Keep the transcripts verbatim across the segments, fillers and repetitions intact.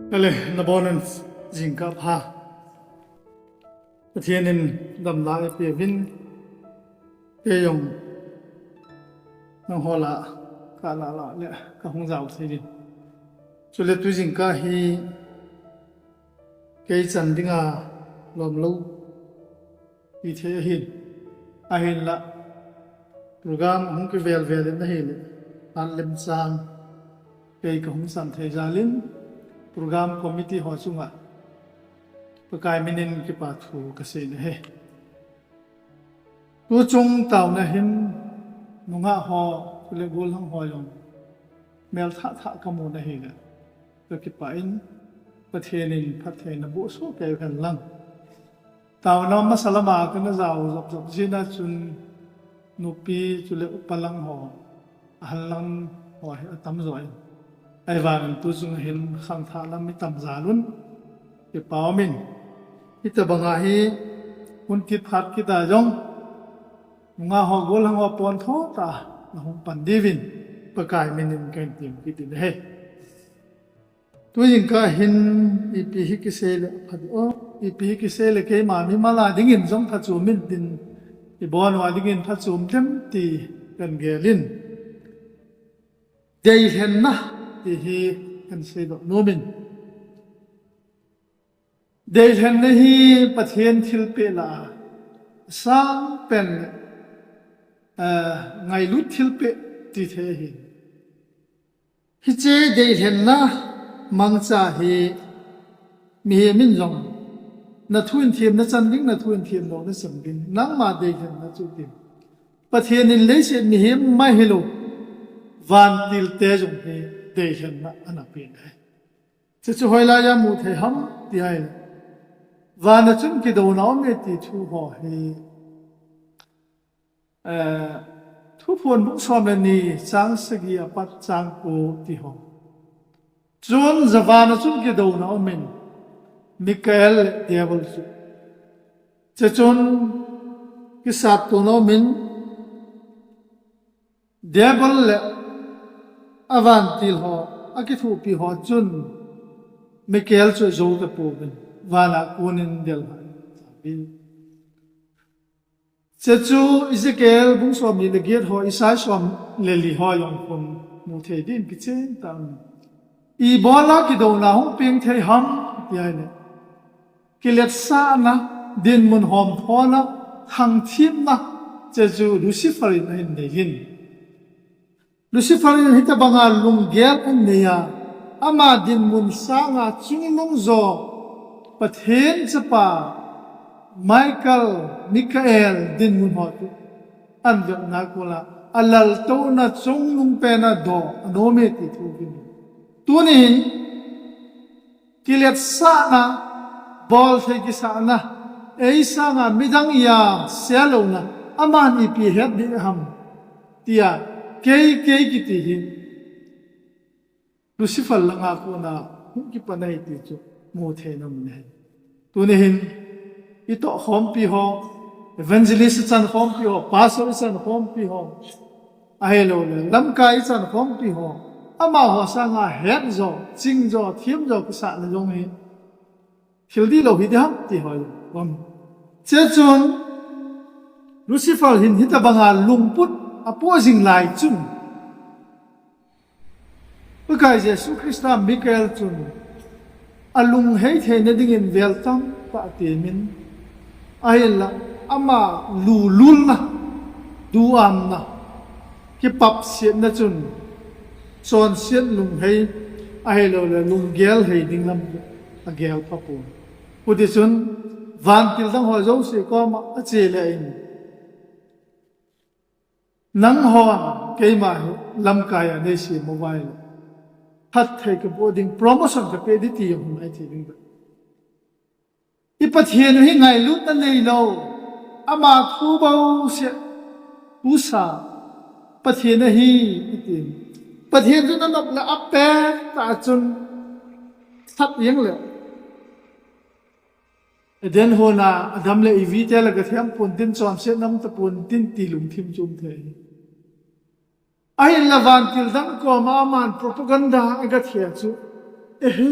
Kale, nabonun jingkah pha. Pathen in damna eipeuvin, kei jong nangho lah a kah lah lah le kahung jao thei ding. Chule tu jingkah hi kei chan dinga lomlou ti thei ahin. Ahinlah, program hung kivel vel in ahile, hat lemchang kei kahung san thei jal in, program committee ho chunga Pakai minin kipa thu kasei nahi. Tu chung taona hin, nungah ho, chule gollhang ho jong mel thah thah kamu nahile, kakipah in, Pathen in phattheina boh soh kei hen lang. Taona masa lama kana jao jop jop jeh a chun, nupi chule upa lang ho, ahal lang ho hi atam jo in. Ahivangin tu chung hin khangthah lam mi tam jal un, kipa um in. Hitabanga hi, hun kit phat kit a jong, nungah ho gollhang ho pontho tah a nahung pan diuvin, Pakai minin kahin tem kit in ahi. Tu jingkah hin ipi hi kisei le pha ding o, ipi hi kisei le keima mimal a dingin jong phachom in tin, ibon uva dingin phachom dem ti kahin gel in. Deilhenna ti hi kahin seidoh nom in. Deilhenna hi Pathen thilpeh lah a asangpen, eh, ngailut thilpeh ti thei ahi. Hiche deilhenna mangcha hi mihem in jong, na thu in them na chan ding, na thu in them lou na chan ding, nangma deilhenna chu ding. Pathen in leiset mihem mai hilou, vantil te jong hi deilhenna ana pe ahi. Chuchu hoilai a mu thei ham ti ahile, van a chun kidouna um e ti thu ho hi, eh, Thuphon bung som le ni chang sagi apat chang ko ti ho. Chun van a chun kidouna um in, Michael le Devil chu. Chuchun kisat tona um in, Devil le avantil ho, akithopi ho chun Michael chu jou tapouvin, van a konin del ha. Chuchu Ezekiel bung som ni le get ho, Isai som le li ho jong khun mu thei din kichen tah. Ibola kidouna hung peng thei ham ti ahile, kiletsahna, dinmun homthona, thangthipna, chuchu Lucifer in ahin nei in. Lucifer in hitabanga lunggel ahin nei a, ama dinmun sanga chungnung jo, Pathen chapa, Michael, Michael dinmun ho chu ahin vepna kola, alaltouna chungnung pena doh anom e ti thu kin. Tunin, kiletsahna, bolthei kisahna, ei sanga midang a selouna, aman ipi het ding ham, tia, kei, kei kiti hi Lucifer langa kona hung kipan ahi ti chu mu thei nom in ahi. Tuni hin, itoh khompi ho, evangelist ichan khompi ho, pastor ichan khompi ho, ahilouleh lamkai ichan khompi ho, amaho sanga het jo, ching jo, them jo kisahna jong hi thil dihlou hi ding ham ti ho jong um. Chuchun Lucifer hin hitabanga lungput apoh jing lai chun, Pakai Jesu Christa Michael chun alunghei theina dingin vel tamtah atemin, ahinla ama lululna, duhamna, kipapsetna chun chonset lunghei, ahilouleh lunggel hei ding lam agel phapon. Hitichun vantil dang ho jouse koma ache le in, nanghon keima hi lamkai a neisem uvin, phatthei kaboh ding, promotion kapeh ding ti jong hung ahi thei ding. I Pathen u hi ngailutna neilou, ama thu bouseh husa Pathen ahi, ati. Pathen chu nanop le apet tah chun that jeng le, Eden hon a Adam le Evi te la gathem pon tin, chonset nam tapon tin ti lungthim chu um thei. Ahinla vantil dang koma aman propaganda agathei chu, ehe,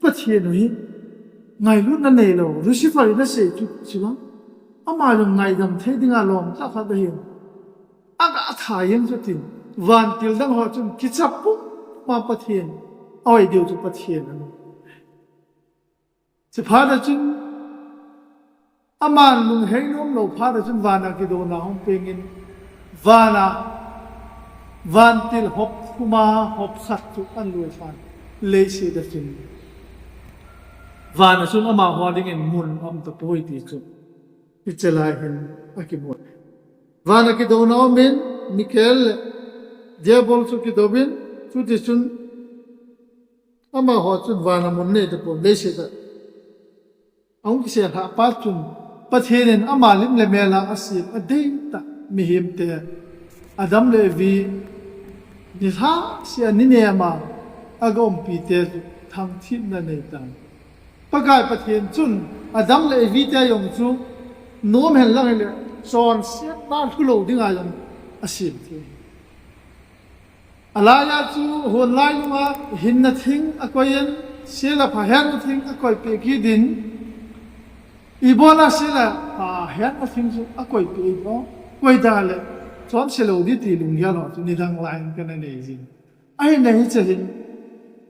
Pathen u hi ngailutna neilou, Lucifer in asei chu, chu lang. Ama jong ngaidam thei dinga lom tah khat ahin. Aga tha jeng chu tin, vantil dang ho chun kicha pum ma Pathen, ahoi diu chu Pathen ahi. Chuphat a chun, aman lunghei nom lou phat a chun vana kidouna hung pengin, vana, vantil hop thuma hop khat chu ahin lui tan, leiset a chun. Vana chun amaho dingin mun aum tapoi ti chu hiche lai hin akimu. Vana kidouna umin, Michael le Diabol chu kidouvin, chutichun amaho chun vana mun anei tapon, leiset a ahung kiselhah phat chun, Pathen in ama lim le mel a asem adeitah mihemte, Adam le Evi, nilhah sea ni nema aga umpi te chu thangthipna anei tan. Pakai Pathen chun Adam le Evi te jong chu nom hen lang hile, chonsetna lhulou dinga jong asem thei. Alai a chu hon lailunga hinna thing akoiyin, se le pha hetna thing akoipeh kit in, ibola se le pha hetna thing chu akoipeh in, o, koi da le chonse lou ding ti lunggel ho chu nidang lai in kana nei jin. Ahin hiche hin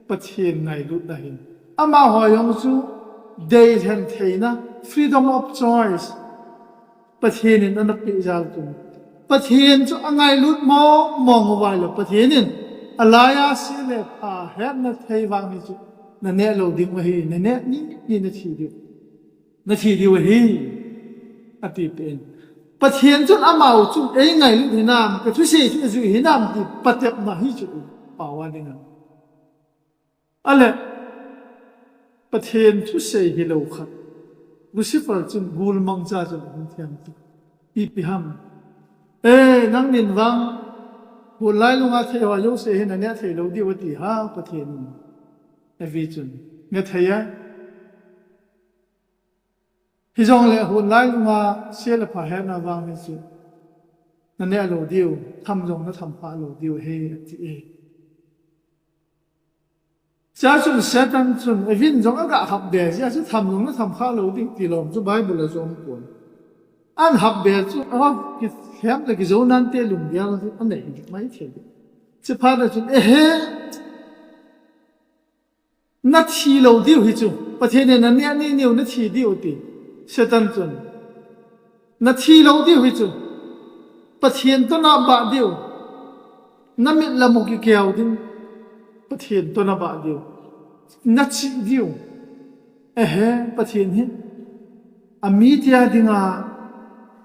Pathen ngailutna ahin, amaho jong chu deilhen theina, freedom of choice, Pathen in ana peh jal chun, Pathen chu angailut mong mong uva ahile, Pathen in alai a se le pha hetna thei vang hi chu naneh lou ding ahi, naneh ni ni nathi diu, nathi diu ahi, atipeh in. Pathen chun amau chu eingailut hinam, kathusei chu ajui hinam ti patepna hi chu pao a dinga. Ahile, Pathen thusei hilou khat, Lucifer chun gul mangcha chun ahung them tai. Ipi ham? E, nangnin vang hon lailunga thei ho jouse hi naneh thei lou diu ati ha Pathen in. Evi chun, neh thei a. Hijongle hon lailunga se le pha hetna vang hi chu naneh lou diu, tham jong natham khah lou diu ahi, ati e. Chua chun Satan chun, Evin jong aga hapbe jeh a chu tham jong natham khah lou ding ti lom chu Bible a jong um pon. Ahin hapbe chu, a, kilhem le kijou nante lunggel chu anei mai thei ding. Chuphat a chun, ehe, nathi lou diu hi chu, Pathen in naneh ni niu nathi diu ati. Satan chun, nathi lou diu hi chu, Pathen toh nabah diu, namit lam u kikeu ding, Pathen toh nabah diu, nachih diu. Ehe, Pathen hi amitia dinga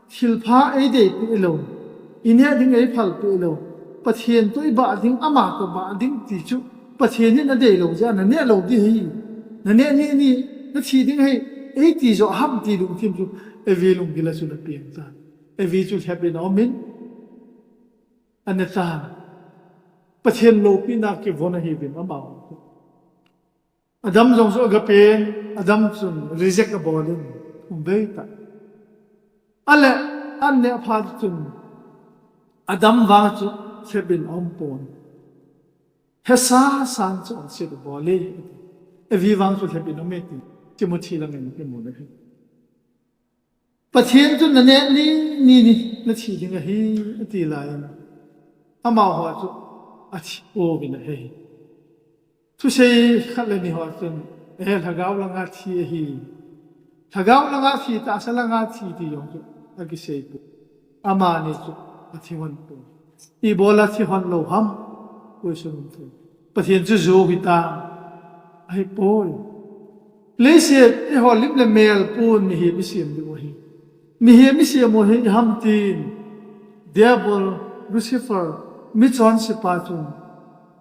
thilpha eideipeh lou, ineh ding eiphalpeh lou, Pathen toh ibah ding, ama toh bah ding ti chu Pathen hi nadei lou jeh a naneh lou ding ahi, naneh ni ni, nathi ding ahi, eiti joh ham ti lungthim chu Evi lunggil a chu ana peng tan. Evi chu lhep in aumin, aneh tan. Pathen loupina kivon ahiuvin amau. Adam jong chu aga pen, Adam chun reject abol in, thumvei tah. Ahile, aneh phat chun, Adam vang chu lhep in aum pon. Hesa san chu asit abol e, Evi vang chu lhep in aume ti Timothy lang in kimu le hi. Pathen chun naneh ni ni ni nathi ding ahi, ati laiyin, amaho chu athi pouvin ahi. Thusei khat le ni ho chun, eh, lhagao langa thi ahi, lhagao langa thi, tahsa langa thi ti jong chu akisei poi. Amani chu athi hon poi. Ibola thi hon lou ham? Question um thei. Pathen chu jou hita, ahipoi. Leiset eiho lim le mel pon mihem isem diu ahi. Mihem isem u hi iham tin, Diabol, Lucifer, michonsepa chun,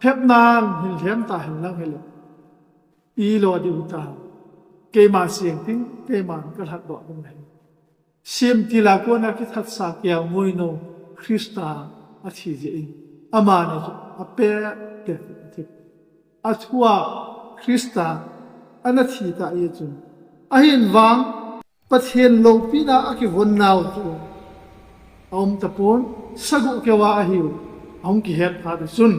lhepnan hin lhem ta hen lang hile, ilo diu ta, keima seng ting, keiman kalhatdoh ding ahi. Semtil a kona kithatsa kiang ngoinou Christa athi jeh in, amani chu apet pet athi. Athua Christa ana thi ta jeh chun, ahin vang Pathen loupina akivon nau chu aum tapon, sagoh keuva ahiu, ahung kihet phat chun,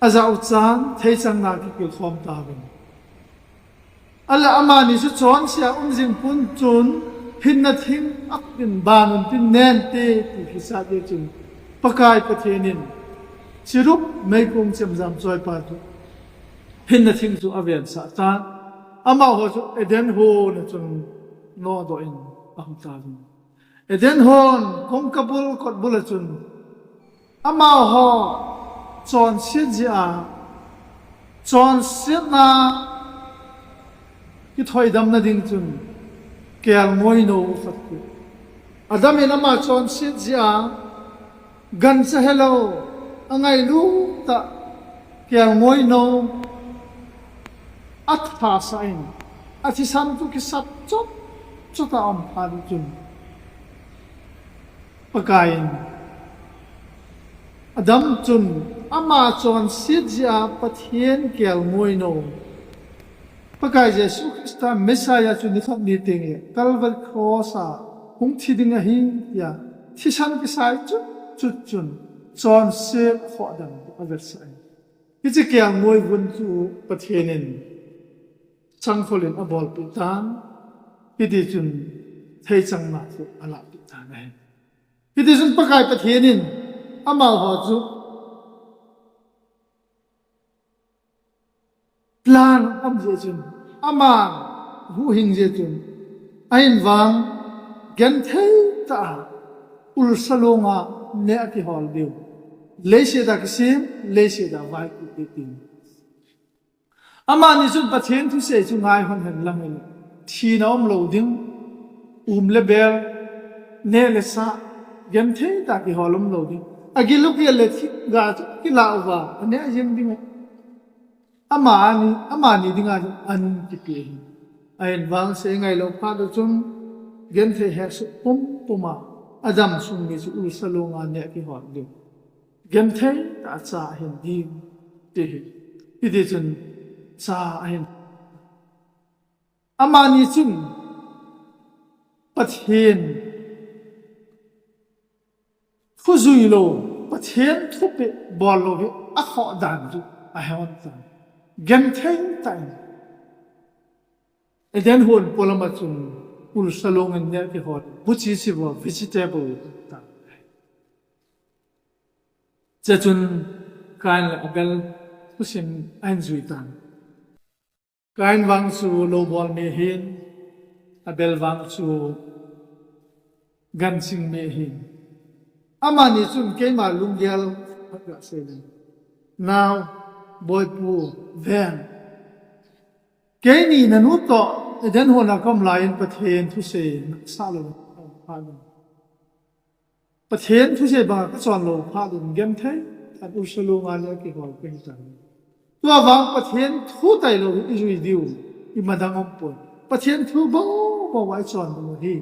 Ajah u chan theichang na kikil khom tauvin. Ahile amani chu chonse a um jing pun chun phinna thing a khut in ban un tin nen te ti kisat e chun Pakai Pathen in Cherub meikong chemjam choipa chu phinna thing chu avensah tan. Amaho chu Eden hon a chun nodoh in ahung tauvin. Eden hon kongkabul kotbul a chun amaho chonset jeh a, chonsetna kithoidamna ding chun kelngoi nou khat chu Adam in ama chonset jeh a, gancha helou, angailut tah kelngoi nou athasah in, athisan chu kisat chot chot a aum phat chun Pakai in Adam chun ama chonset jeh a Pathen kelngoi nou Pakai Jesu Christa Messiah chu nikhat ni teng le Calvary Cross a hung thi ding ahi tia thisan kisai chut chut chun chonset khohdam avetsah e. Hiche kelngoi vun chu Pathen in sangkhol in abolpeh tan, hiti chun theichang na chu alahpeh tan ahi. Hiti chun Pakai Pathen in amaho chu plan aum jeh chun, aman huhhing jeh chun, ahin vang genthei tah a ulsa longa neh akihol diu. Leiset a kisem, leiset a vaiku ding. Amani chun Pathen thusei chu ngai hon hen lang in, thina umlou ding, um le bel, neh le sah, genthei tah kihol umlou ding. Agil u gel le thingga chu kilah uva, aneh jeng ding. Amani, amani dinga chu an kipeh ahi. Ahin vangse ngailou phat chun, genthei hehsut pumpum a, adamsung mi chu ulsa longa neh kihol diu. Genthei tah a cha ahin ding, ti hi. Hiti chun cha ahin. Amani chun Pathen thu jui lou, Pathen thupeh bol lou hi akhohdan chu ahon tan. Genthei tah in Eden hon polam a chun ulsa long in neh kihol, buchi chivo, vegetable tan. Chuchun Kain le Abel thusim ahin jui tan. Kain vang chu loubol mi ahin, Abel vang chu ganching mi ahin. Amani chun keima lunggel khat gasei leng, Nao, Boipu, ven. Keini nanu toh Eden hon a kaum laiyin Pathen thusei nasah lou phat in, Pathen thusei banga kachon lou phat in genthei tah in ulsa longa neh kihol kahi tai. Tua vang Pathen thu tailou hi ijui diu, imadang umpon. Pathen thu bou bou a ichon diu ahi,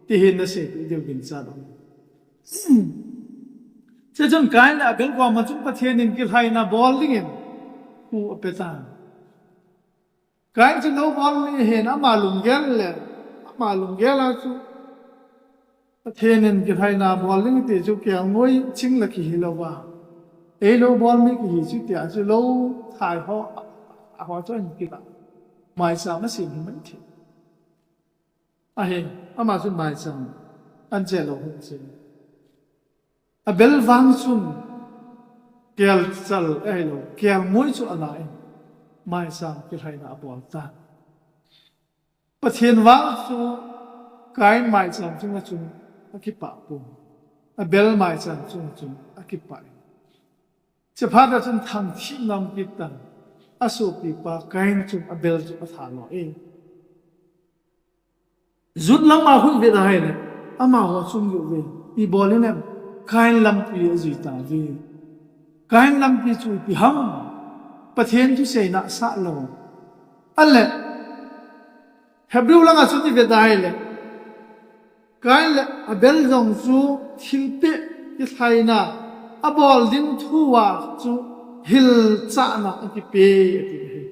ti hi naseipeh diu ginchat aum. Chuchun Kain le Abel koma chun Pathen in kilhaina bol dingin thu ape tan. Kain chu loubol mi ahin, ama lunggel le, ama lunggel a chu Pathen in kilhaina bol ding ti chu kelngoi ching la kihi louva, ei loubol mi kihi chu tia chu lou thai ho, a ho chu ahin kilah, maicham asem hi mai thei. Ahin, ama chun maicham ahin che lou hung se. Abel vang chun kelchal ahilou, kelngoi chu ala in maicham kilhaina abol tan. Pathen vang chu Kain maicham chunga chun akipah pon, Abel maicham chunga chun akipah in. Chuphat a chun thangthim nam kit tan, asopipa Kain chun Abel chu athat lou e. Jut lam a hung vet ahile, amaho chung jong ve, ipi bol in em, Kain lampi ajui tauve. Kain lampi chu ipi ham, Pathen thusei nasah lou. Ahile, Hebrew langa chun ivet ahile, Kain le Abel jong chu thilpeh kilhaina abol ding thu a chu hilchahna akipe ati ahi.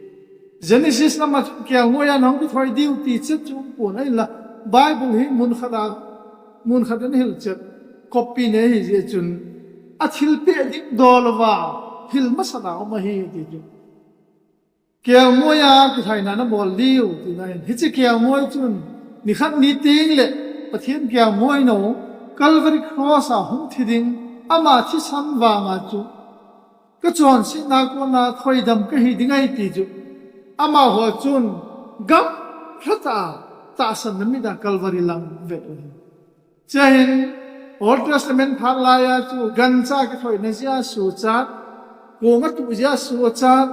Genesis lama chun kelngoi a nahung kithoi diu ti chet chu umpon ahinla, Bible hi mun khat a, mun khat in hilchet, copy nei ahi jeh chun, athilpeh ding dol uva, thil masat a um ahi ti chu. Kelngoi a kilhaina nabol diu tina ahin. Hiche kelngoi chun nikhat ni teng le Pathen kelngoi nou Calvary Cross a hung thi ding, ama thisan vanga chu kachonsetna kona thoidam kahi ding ahi ti chu. Amaho chun gam lhatah a tahsanna mit a Calvary lang vet u ahi. Chuin Old Testament phat laiya chu gancha kithoina jeh a suchat, kong atuh jeh a suchat,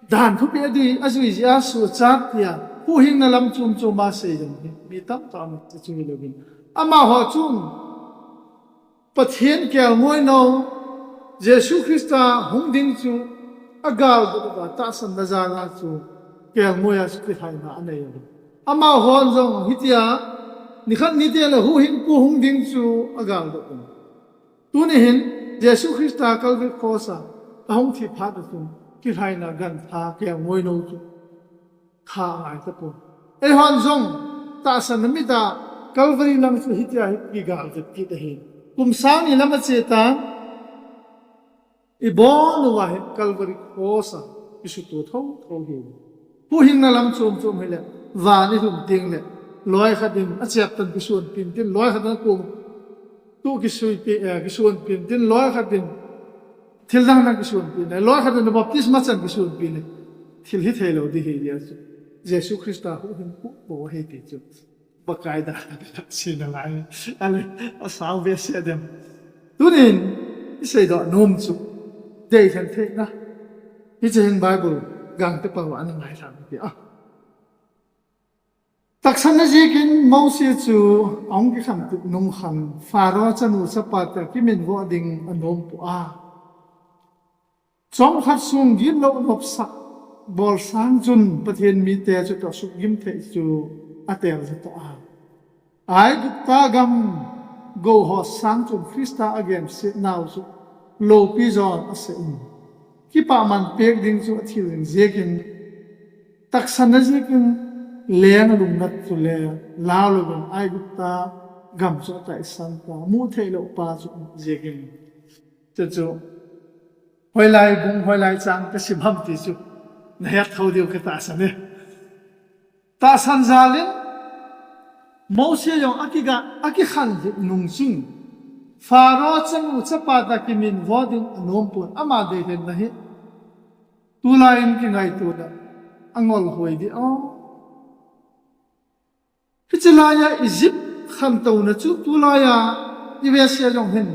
dan thupeh adui, ajui jeh a suchat tia huhhingna lam chom chom a sei jong hi mi tamtah aum chu hilouvin. Amaho chun Pathen kelngoi nou, Jesu Christa hung ding chu agaldoh uva tahsanna jal a chu kelngoi a chu kilhaina anei uve. Amahon jong hitia nikhat ni teng le huhhingpu hung ding chu agaldoh uve. Tuni hin Jesu Christa Calvary Cross a ahung thi phat a chun kilhaina gantha kelngoi nou chu kha angai tapon. Eihon jong tahsanna mit a Calvary lang chu hitia hi kigalvet kit ahi. Kum sang ni lam ache tan, ibon uva hi Calvary Cross a kisuto thotho hi. Huhhingna lam chom chom hile, van ilhun teng le, loi khat in achep tan kisonpeh in tin, loi khat in akong tuh kisuipeh, eh, kisonpeh in tin, loi khat in thil dang dang kisonpeh in, loi khat in baptisma chan kisonpeh in, thil hithei lou ding ahi jeh chu Jesu Christa huhhingpu bou ahi ti chu Pakai dan a sina lai. Ale, asao behseh dem. Tunin iseidoh nom chu deilhen theina. Hiche hin Bible gangte pao a ana ngailhah tia. Tahsanna jeh in Mose chu ahung kikhen tup nung khan Pharaoh chanu chapa toh kiminvo ding anom poi. Chomkhat sung gitlou nopsah bol sang chun Pathen mite chutoh sugim thei chu atel jeh a, Aigupta gam gou ho sang chun Christa agenset nau chu loupi jon asah in, kipah man peh ding chu athil jing jeh in, tahsanna jeh in leng lungnat chu le lau louvin Aigupta gam chu ataisan tai, mu thei lou pa chu jeh in. Chuchu hoilai bung, hoilai chang kasim ham ti chu nahet thou diu katahsan e. Tahsan jal in Mose jong akiga, akikhen tup nung chun Pharaoh chanu chapa toh kiminvo ding anom pon, ama deilhenna hi tulai in kingaito le angol hoi ding o. Hiche laiya Egypt khantouna chu tulaiya U S A jong hin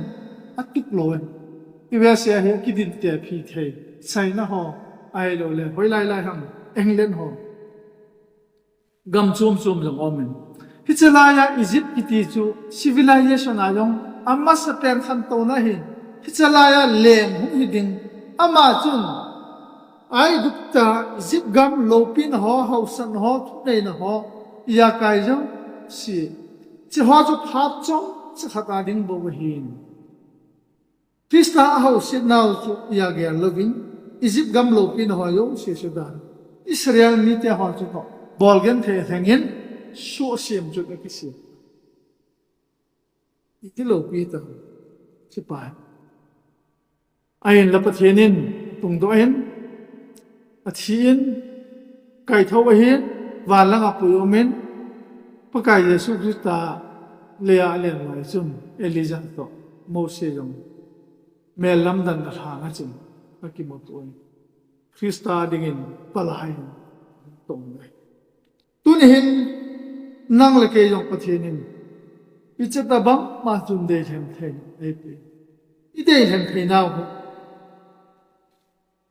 atup lou e. U S A hi kidinte phi thei. China ho, ahilou le hoilai lai ham, England ho, gam chom chom jong um in. Hiche laiya Egypt kiti chu civilization a jong amasapen khantouna ahin. Hiche laiya leng hung hi ding. Ama chun Aigupta, Egypt gam loupina ho, haosan ho, thuneina ho, ijakai jouse, hiche ho chu phat chomcha khat a ding bou ahin. Christa ahousetnau chu ijat gel louvin, Egypt gam loupina ho jouse chu dan, Israel mite ho chutoh bolgenthei lhengin suhsem chu akisem. Iti loupi tam, sepai. Ahinla Pathen in atungdoh in, athi in, kaithou ahin, van langa pui um in, Pakai Jesu Christa leiya alen lai chun Elijah toh Mose jong mel lamdanna lhanga chun akimuto in, Christa dingin palai in atong e. Tuni hin nang le kei jong Pathen in iche tabang ma chun deilhen thei eipeh. Ideilhen theinau hi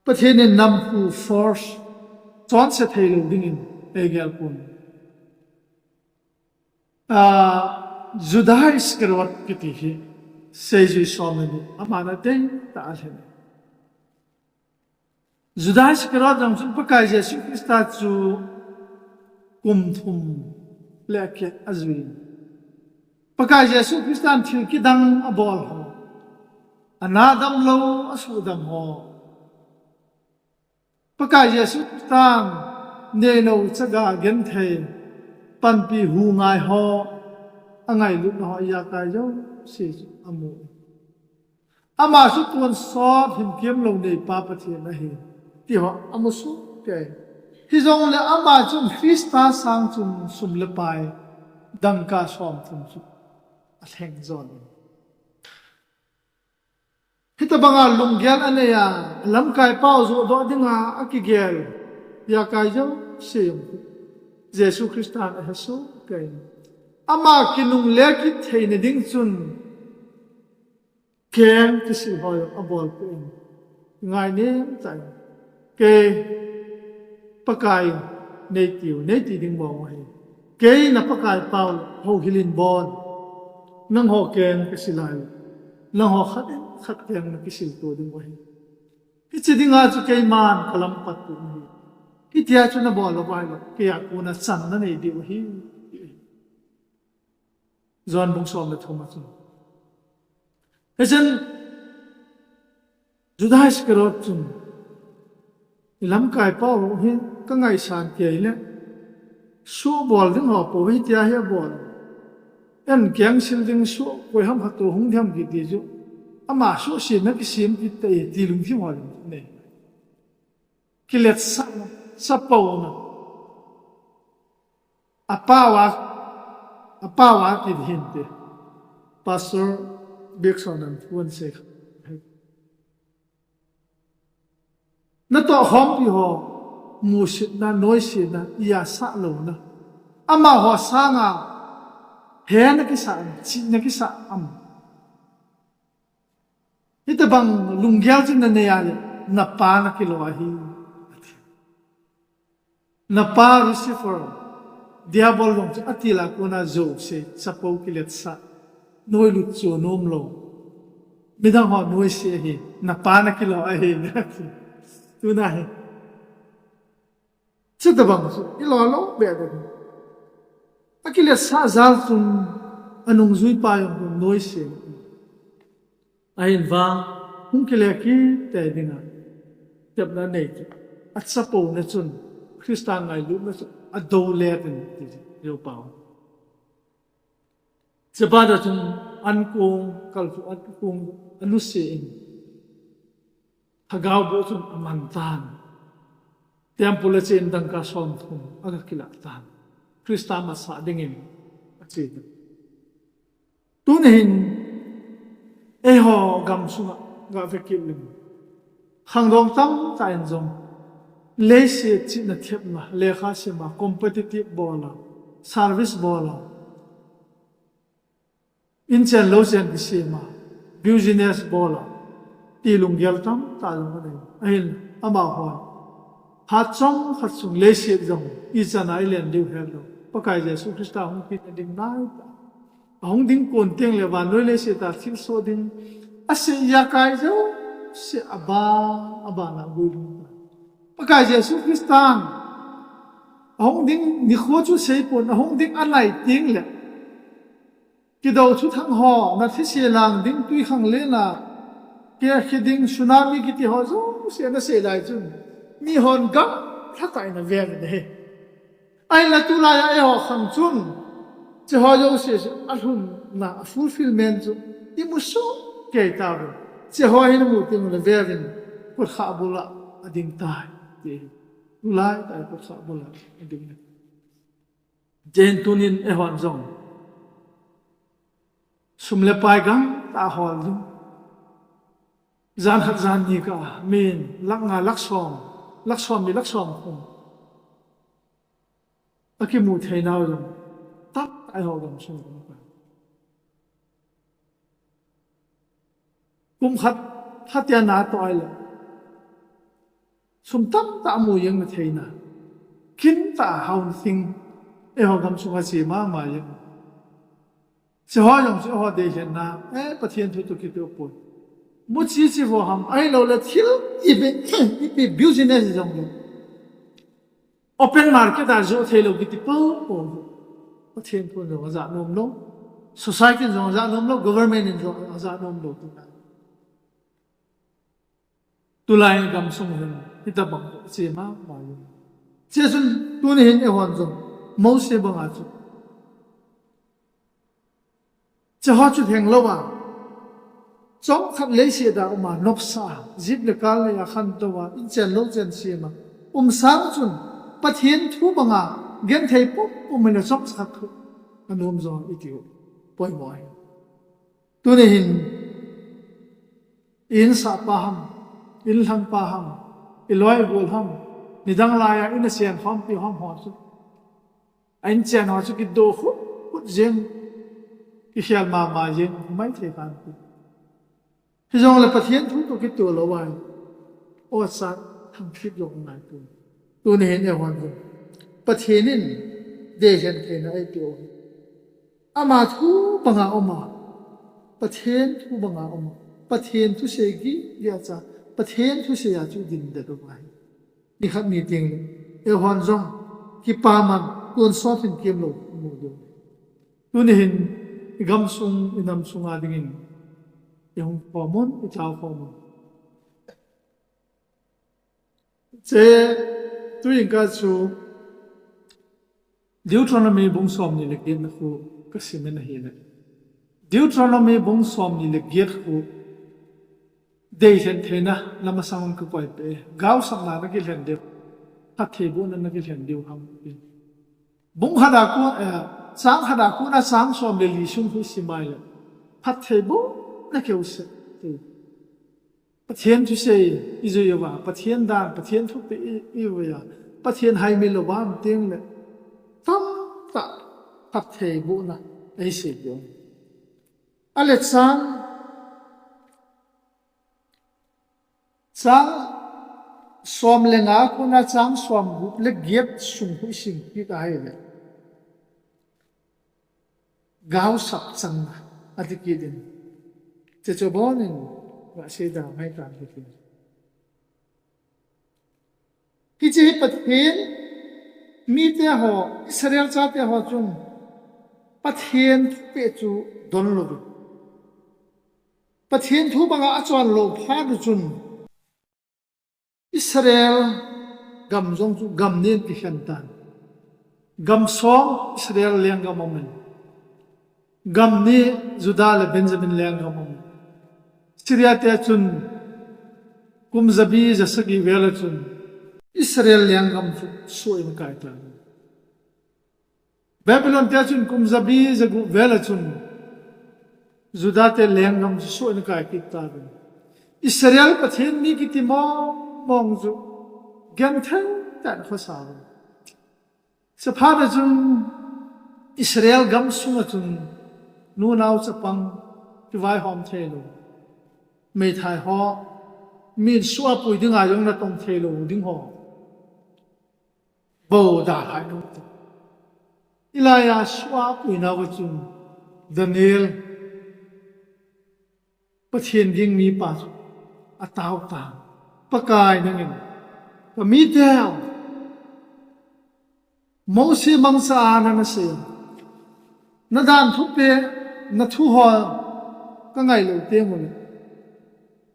Pathen in namhu force chonse theilou dingin eigel pon. Ah, Judas Iscariot kiti hi seijui somni aman adeitah a alhen. Judas Iscariot jong chun Pakai Jesu Christa chu kum thum le akeh ajui. Pakai Jesu Christan thil kidang abol ho, ana damlou, asuhdam ho, Pakai Jesu Christan neilou chaga genthei, panpi hu ngai ho, angailutna ho ijakai jouse chu amu. Ama chu tonsot hinkemlou neipa Pathen ahi, ti ho amu sohkei. Hijongle ama chun Christa sang chun sum le pai dangka somthum chu alheng jon in. Hitobanga lunggel anei a, lamkaipau johdoh dinga akigel, ijakai jouse jong Jesu Christan ahesoh kei. Ama kinungle kit theina ding chun keng kisil ho jong abolpeh in. Ngainem tah in. Kei Pakai neitiu, neiti ding mong ahi. Kei na Pakaipau, houhil in bon. Nangho keng kisil a, nangho khat in khat keng nakisil to ding ahi. Hiche dinga chu keiman kalampat u ahi. Hitia chu nabol lou uva ahile, keia kona chan nanei diu ahi. John bung som le thum a chun. Hichun Judas Iscariot chun, ilamkaipau hi kangaisan kei le, soh bol ding ho pou hitia hi abol. Eikeng sil ding soh koi ham khat toh hung ding ham kiti chu, ama sohsetna kisem kit tai ti lungthim ho jong anei. Kiletsahna, chapouna. Apao a, apao a kit hinte. Pastor Biakson in thu asei kha. Natoh khompi ho musitna, noisetna, ijat sah louna, amaho sanga he nakisah, chih nakisah am? Hitobang lunggel chu nanei a le, napa nakilo ahi. Napa Lucifer, Diabol jong chu atil a kona jouse, chapou kiletsah, noilut chu anom lou. Midang ho noise ahi, napa nakilo ahi, ati. Tuna hi. Chutobang chu, ilo lou beh ding. Akiletsah jal chun, anungjuipa jong noise. Ahin vang, hung kile kit tei dinga tepna nei chu, achapouna chun, Christa ngailutna chu adou le tin ti chu, Yopa. Chuphat a chun, ankong, kalchuh ankong, anusia in, lhagao boh chun aman tan. Temple a chen dangka somthum, aga kilah tan. Christa masang dingin, ache tan. Tuni hin, eiho gamsunga, gave kit leng. Khangdong tamtah in jong, leiset chihna thepna, lekha sima, competitive bola, service bola, inchen louchen kisema, business bola, ti lunggel tamtah jong anei. Ahin, amahon. Phat chomkhat sung leiset jong, ichan a ilen diu helou. Pakai Jesu Christa hung kit nading nai ta. Ahung ding kon teng le vannoi leiset a thilsoh ding. Asei ijakai jouse aban, aban a guilhung ta. Pakai Jesu Christan. Ahung ding nikho chu seipon, ahung ding anai teng le. Kidou thuthang ho, nathise lang ding twikhanglen a, kekhe ding tsunami kiti ho jouse nasei lai chun, mihon gamlha tah in ave uvin ahi. Ahinla tulai a eiho khang chun, hicheho jouse chu alhunna, a fulfillment chu imu sohkei tauvin. Hicheho hi namu teng le ave uvin, kotkhah bul a ading tai, ti. Tulai tah a kotkhah bul a ading. Jen tunin eihon jong sum le pai gamtah hol ding. Jan khat jan ni kah a, min lakh nga, lakh som, lakh somni, lakh somthum akimu theinau jong tamtah eiho gamsung a um. Kum khat, khat tia natoh ahile, sum tamtah amu jeng na theina, kintah a haona thing, eiho gamsunga che mama jeng. Hicheho jong chu eiho deilhenna, eh, Pathen thu toh kitoh poi. Muchi chi vo ham, ahilouleh thil ipi, ipi business jong le, open market a joh theilou kiti poupou. Pathen thu jong aja nom lou. Society jong aja nom lou, government in jong aja nom lou tina. Tulai gamsung hin, hitobang che mama jeng. Hichun tuni hin eihon jong, Mose banga chu, hicheho chu lheng louva, Chomkhat leiset a um a nopsa, jeep le car le a khantou a, inchen louchen sem a um sang chun, Pathen thu banga genthei pumpum in a chomkhat thu anom jo iti u poimo ahi. Tuni hin, i insahpa ham, i inlhangpa ham, i loi i gol ham, nidang laiya in a sen khompi ham ho chu, a inchen ho chu kido khut khut jeng, kikhel mama jeng, maithei khan ti. Hijongle Pathen thu toh kitoh lou a, o cha thangthip jong ngai tu. Tuni hin eihon jong Pathen in deilhen theina eipe u. Ama thu banga um a, Pathen thu banga um a, Pathen thusei gige a cha, Pathen thusei a chu ding det u ahi. Nikhat ni teng le eihon jong kipaman tonsot hin kemlou mu diu. Tuni hin i gamsung, i namsung a dingin i hung khom un, i tao khom un. Che, tu jingkah chu Deuteronomy bung somni le get na khu ka sim in ahile, Deuteronomy bung somni le get khu deilhen theina lam a sang ka koi pe. Gaosapna na kilhen diu, phattheibohna na kilhen diu ham ti. Bung khat a kon, eh, chang khat a kon a chang som le li sung khu i sim a ahile, phattheibohna keu seh ti. Pathen thusei i jui uva, Pathen dan, Pathen thupeh i, i jui uva, Pathen haimil uva um teng le, tamtah phattheibohna eisei diu. Ahile chang, chang som le nga a kon a chang som gup le get sung khu i sim kit a ahile, gaosap chang a, ati kit in. Che chu bon in, ga sei da mai ta kit in. Hiche hi Pathen mite ho, Israel chate ho chun Pathen thupeh chu don lou. Pathen thu banga achon lou phat u chun, Israel gam jong chu gam ni in kikhen tan. Gam som Israel lenggam um in, gam ni Judah le Benjamin lenggam um in. Syria te chun kum jabi jasagi vel a chun Israel lenggam chu soh in akai tan. Babylon te chun kum jabi jagup vel a chun Judah te lenggam chu soh in akai kit tan. Israel Pathen mi kiti mong mong chu genthei tah in khosa uvin. Chaphat a chun Israel gamsung a chun nunao chapang kivaihom theilou, meithai ho, min soh a pui dinga jong natong theilou ding ho bou dalhai lou te. Hilai a soh a puina uva chun Daniel, Pathen ging mipa chu atao tan. Pakai, nangin kamite Mosi mangcha a nana sei, nadan thupeh, nathu ho kangai lou teng ule,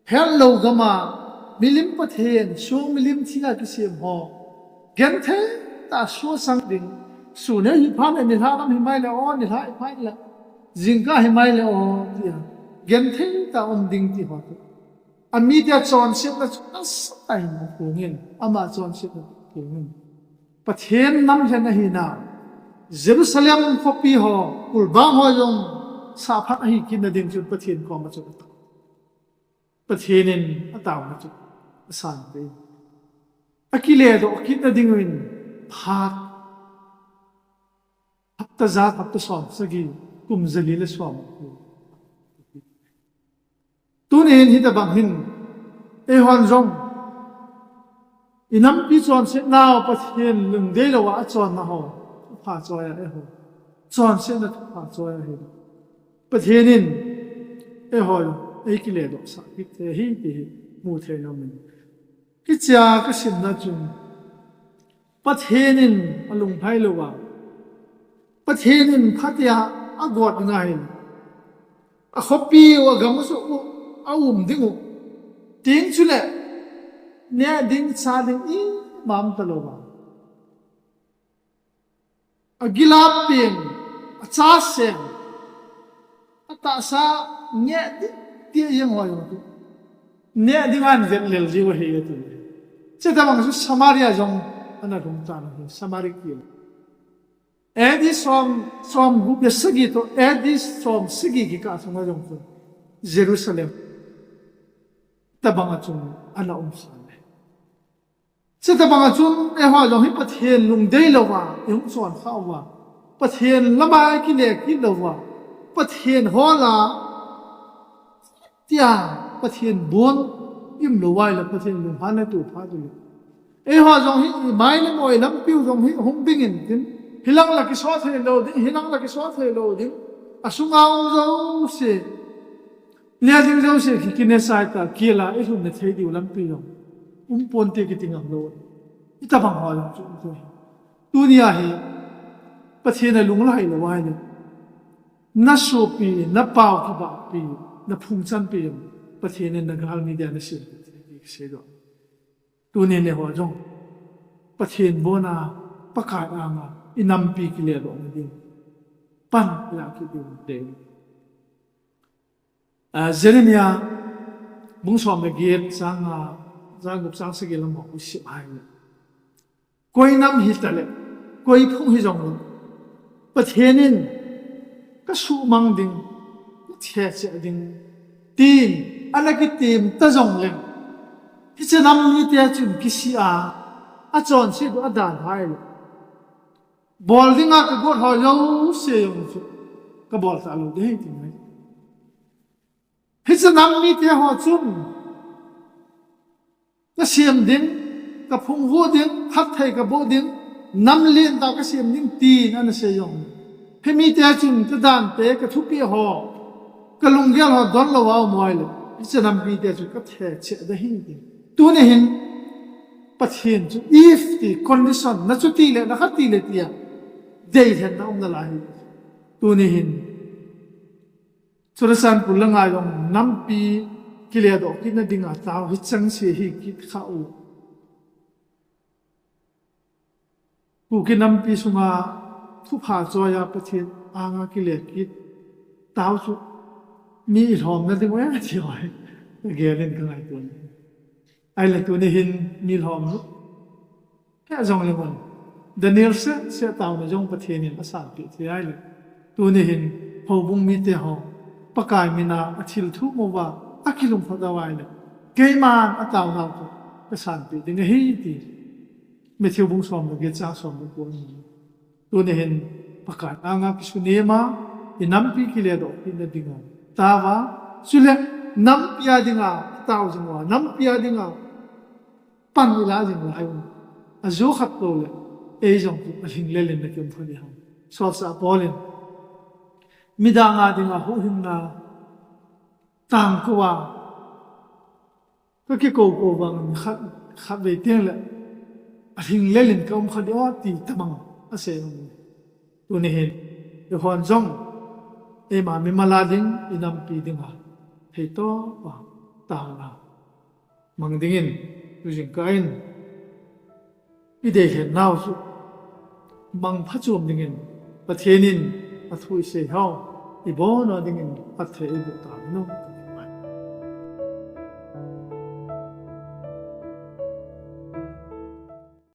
hetlou gam a milim pathen, song milim thing a kisem ho genthei tah a sohsang ding. Sun hi phat le nilhah lam hi mai le o, nilhah hi phat le jingkah hi mai le o, tia genthei tah a um ding ti ho chu, amite chonsetna chu nasatah in aphongin, ama chonsetna aphongin. Pathen nam lhen ahina, Jerusalem khopi ho, kulbang ho jong sahphat ahi kit na ding chun Pathen koma chun Pathen in ataona chu asan te. Akiledoh kit na dingin phat hapta ja, hapta som sagi, kum jali le som. Tuni hin hitabang hin eihon jong i nampi chonsetnau Pathen lungdei louva achonna ho thupha choi a eiho chonsetna thupha choi ahi. Pathen in eiho eikiledohsah kit thei ahi ti hi mu thei nom in. Hichea kasimna chun Pathen in alunglhai louva, Pathen in phatea agot ngai, akhopiu agam u chu aum dingu, teng chule neh ding chah ding ima um talouva, agilap pen, achasem, atahsa ngeh ding Ti jeng ho jong chu, neh ding ahin vet lel jiu ahi ati. Chuti bang chu Samaria jong ana lhung tan ahi, Samaria kil. A D som, som gup le sagi toh A D som sagi kikah sunga jong chu Jerusalem tabang a chun ana um sa le. Chuti bang a chun eiho jong hi Pathen lungdei louva ihung chon kha uva, Pathen lama ikile kit louva, Pathen hola tia Pathen bon im lou vai le Pathen lunghan le tu pha tu le. Eiho jong hi mai le moi lampiu jong hi hung ding in tin, hilang la kiso thei lou ding, hilang la kiso thei lou ding. Asunga um jouse, neh ding jouse ki kine sai ta, kila ilhun na thei diu lampi jong um ponte kiti ngam lou. Ita bang ho jong chu um thei. Tunia hi Pathen a lunglai lou vai le. Na sopi, na pao kibahpi, na phungchanpi jong Pathen in na galmi dia na sem thei ti kisei doh. Tunin eiho jong Pathen bona, Pakai anga i nampi kile doh na ding pan ila kit ding te. A, Jeremiah bung som le get chang nga, chang gup chang sagi lam ho isim hai le. Koi nam hi ta le, koi phung hi jong le, Pathen in ka sumang ding, ka thecheh ding, tin ana kitim ta jong le, hiche nam mite chun kisih a, achonset u adan hai le, bol dinga ka got ho jouse jong chu ka bol ta lou ding ahi ti ngai. Hiche nam mite ho chun ka sem ding, ka phung vuh ding, phatthei ka boh ding, nam lentah ka sem ding, tin ana sei jong. Himite chun ka dante, ka thupeh ho, ka lunggel ho don lou a um uva ahile, hiche nam mite chu ka thecheh ding ahi ti. Tuni hin, Pathen chu if ti condition, na chuti le, na khati le tia, deilhen na um nalai ahi. Tuni hin, Churachandpur langa jong nampi kile doh kit na dinga tao hi chengse hi kit kha u. Kuki nampi sunga thupha choi a Pathen anga kile kit tao chu mi ilhom na ding u ahi ti ho hi ka gel in ka ngaito. Ahile tuni hin mi lhom lou. Hijong le mon. Daniel seh seh taona jong Pathen in asanpeh thei ahile. Tuni hin houbung mite ho Pakai mina athilthu mo uva akilungkhat uva ahile, keiman ataona u chu kasanpeh ding ahi ti. Matthew bung som le get chang som le ko ni. Tuni hin Pakai anga kisunema, i nampi kile doh kit na dinga tao a, chule nampi a dinga tao jing uva, nampi a dinga pan ila jing lai u. Ajo khat lou le, ei jong chu alhinglel in na kium kha ding ham. Solchah Paul in, midang a dinga huhhingna tangkou a ka kikou kou vang khat, khatvei teng le alhinglel in ka um kha ding o ti tabang asei u. Tuni hin, eihon jong, eima mimal a ding, i nampi dinga thei toh a taona mang dingin, tujingkah in i deilhen nau chu mang phachom dingin, Pathen in athu isei hou, i bon a dingin phatthei eiboh tauvin o.